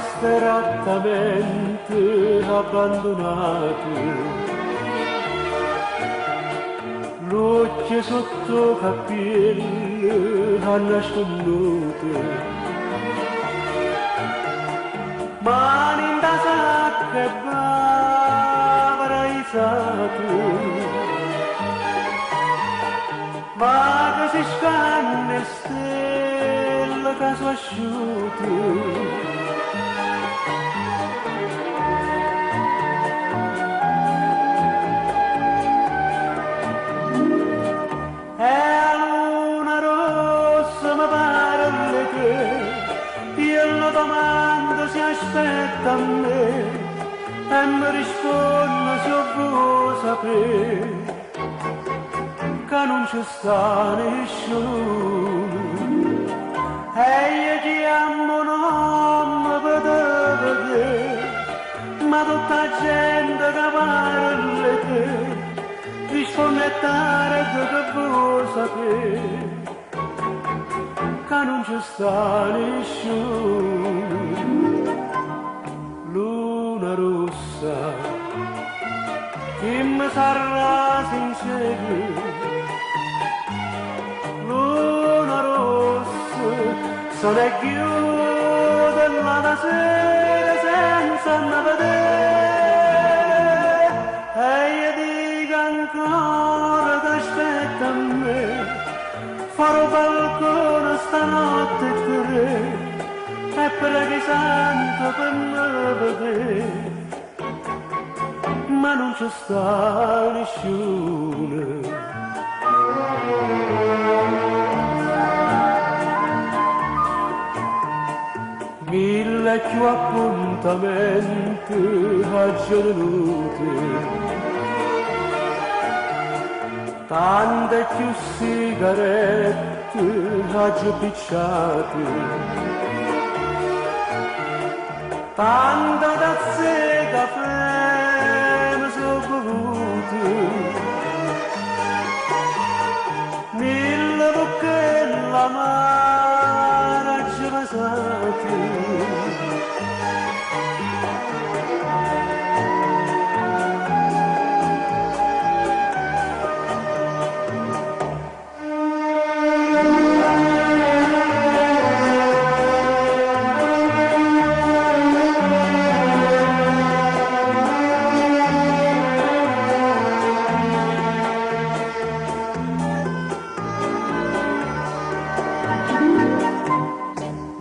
Disperatamente abbandonato. L'occhio sotto capelli nasconduto. Mani in da sacca e bavara isato. Ma che si scanne stella che sono asciutto. E la luna rossa mi pare te, io la domando si aspetta a me, e mi risponde se vuoi sapere, che non ci sta nessuno. E io chiamo nome per te vedere, ma tutta la gente che parla te, risponde tardi che vuoi sapere, che non ci sta nessuno. Luna rossa, chi mi sarà sincero, luna rossa, sono chiusa la sera senza me vedere, e io dico ancora che aspetta a me, farò balcone stanotte tre, e preghi santo per me vedere, ma non ci sta nessuno. Mille più appuntamenti aggiornuti, tante più sigarette aggiuppicciate, tante tazze caffè mi sono bevute, mille bocche l'amara ci passate.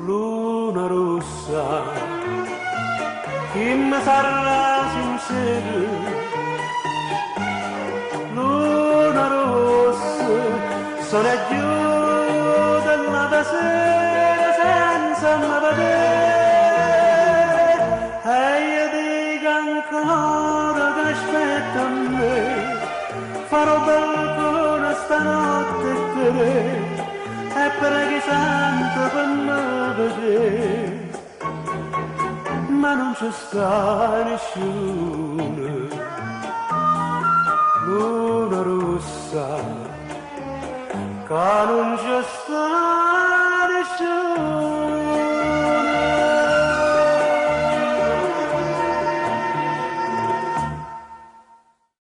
Luna rossa, chi mi sarà sincero, luna rossa, sono chiusa la sera senza me vedere, e io dico ancora che aspetta a me, farò balcone stanotte tre, e preghi santo per me vedere, ma non ci sta nessuno. Luna rossa, che non ci sta